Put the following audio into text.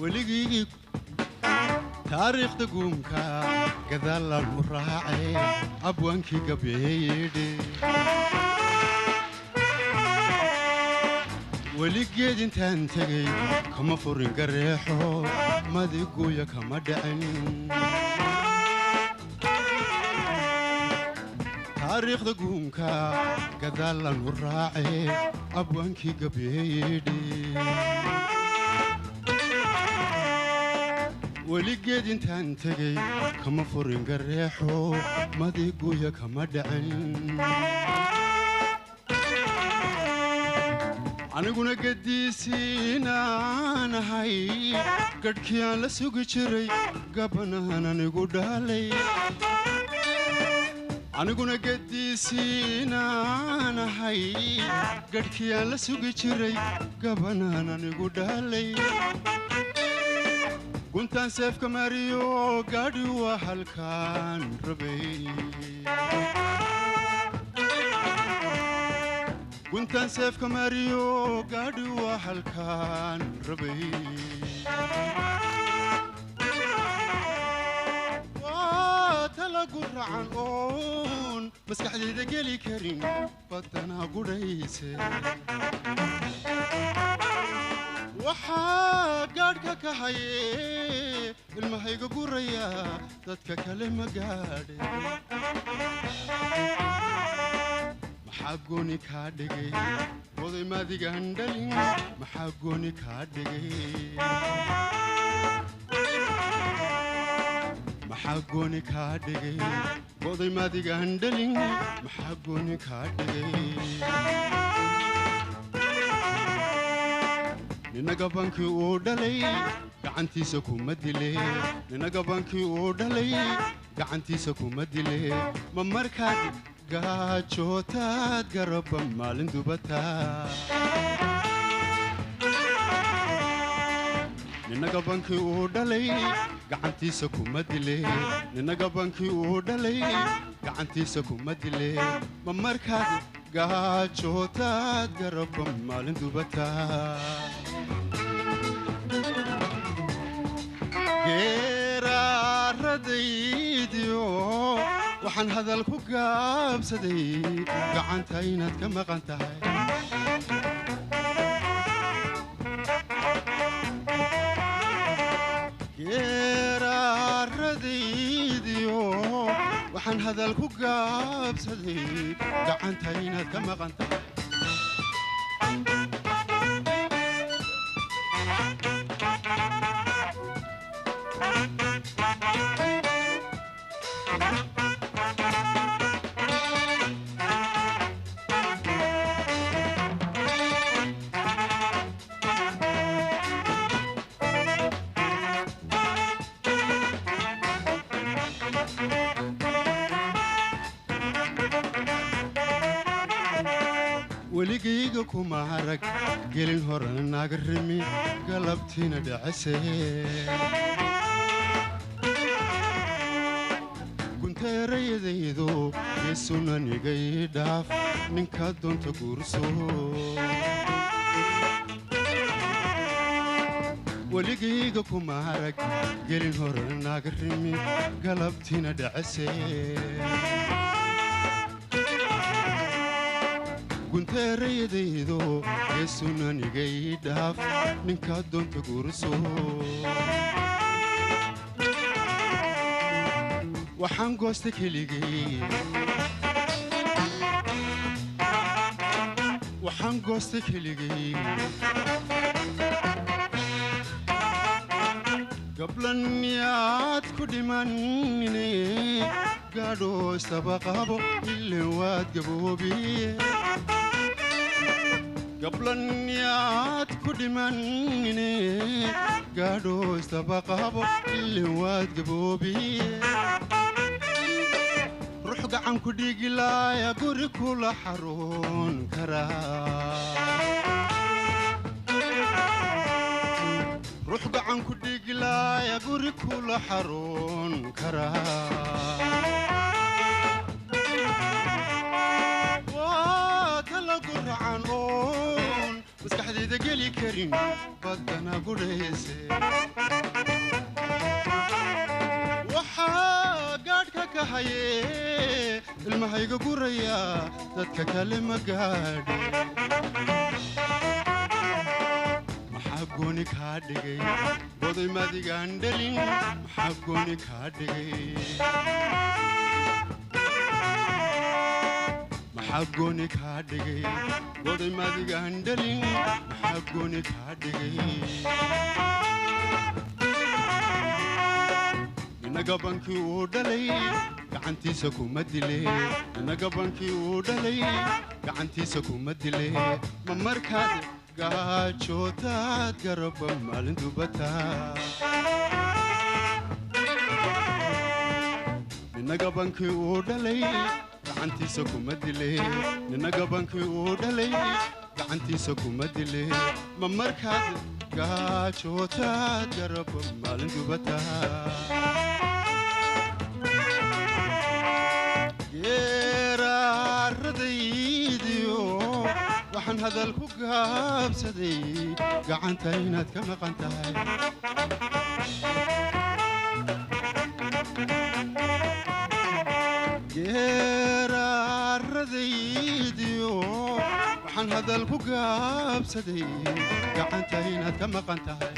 Weligii taariikhda guunka gadaalaan u raacay, abwaankii gabeeyidhi. Weligeed intaan tegey kama furin gareexo, madiguuya kama dhicin. Taariikhda guunka gadaalaan u raacay, abwaankii gabeeyidhi. Weligeed intaan tegey kama furin gareexo, madiguuya kama dhicin. Aniguna gediisiinaanahay, gadhkii aan la sugi jiray, gabanahan anigu dhaalay. Aniguna gediisiinaanahay, gadhkii aan la sugi jiray, gabanahan anigu dhaalay. Guntaan seefka mariyo gaadhi waa halkaan rabay. Guntaan seefka mariyo gaadhi waa halkaan rabay. Waa talagu racan oon maskaxdayda geli karin, badanaa gudhayse. Waxaa gaadhka ka haye ilmahayga guraya, dadka kale ma gaadhe. Maxaa gooni kaa dhigay oday maadigaan dhalin? Maxaa gooni kaa dhigay? Maxaa gooni kaa dhigay oday maadigaan dhalin? Maxaa gooni kaa dhigay? Nina gabankii uu dhalay gacantiisa kuma dile, nina gabankii uu dhalay gacantiisa kuma dile. Ma markaad gaajootaad garabba maalin dubataa? Nina gabankii uu dhalay gacantiisa kuma dile, nina gabankii uu dhalay gacantiisa kuma dile. Ma markaad gaajootaad garabba maalin dubataa? Geeraaradaydiyo waxaan hadal ku gaabsaday gacanta inaad ka maqan tahay. Geeraaradaydiyo waxaan hadal ku gaabsaday gacanta inaad ka maqan tahay. Weligayga kuma arag gelin horena naga rimi, galabtiina dhacese. Gunteerayadaydu geesunanigay dhaaf, ninkaa doonta guurso. Weligayga kuma arag gelin horena naga rimi, galabtiina dhacese. Gunteerayadaydo geesunanigay dhaaf, ninkaa doonta guurso. Waxaan goosta keligay, waxaan goosta keligay, gablan yaad ku dhimanine, gaadhoo isdaba qabo ilin waad gaboobiye. Gablan yaad ku dhimanine, gaadhoo isdaba qabo ilin waad gaboobiye. Ruux gacan ku dhiigilaaya guri kula xaruun karaa, ruux gacan ku dhiigilaaya guri kula xaruun karaa. Waa talagu racan oon maskaxdayda Heli karin baddana gudhayse. Waxaa gaadhka ka haye ilmahayga guraya, dadka kale ma gaadhe. Maxaa gooni kaa dhigay goday madigaan dhelin? Maxaa gooni kaa dhigay? Maxaa gooni kaa dhigay goday madigaan dhelin? Maxaa gooni kaa dhigay? Nina gabankii uu dhalay gacantiisa kuma dile, nina gabankii uu dhalay gacantiisa kuma dile. Ma markaad gaajootaad garaba maalin dubataa? Nina gabankii uu dhalay gacantiisa kuma dile, nina gabankii uu dhalay gacantiisa kuma dile. Ma markaad gaajootaad garaba maalin dubataa? Geeraaradaydiyo waxaan hadal ku gaabsaday gacanta inaad ka maqan tahay. Geeraaradaydiyo waxaan hadal ku gaabsaday gacanta inaad ka maqan tahay.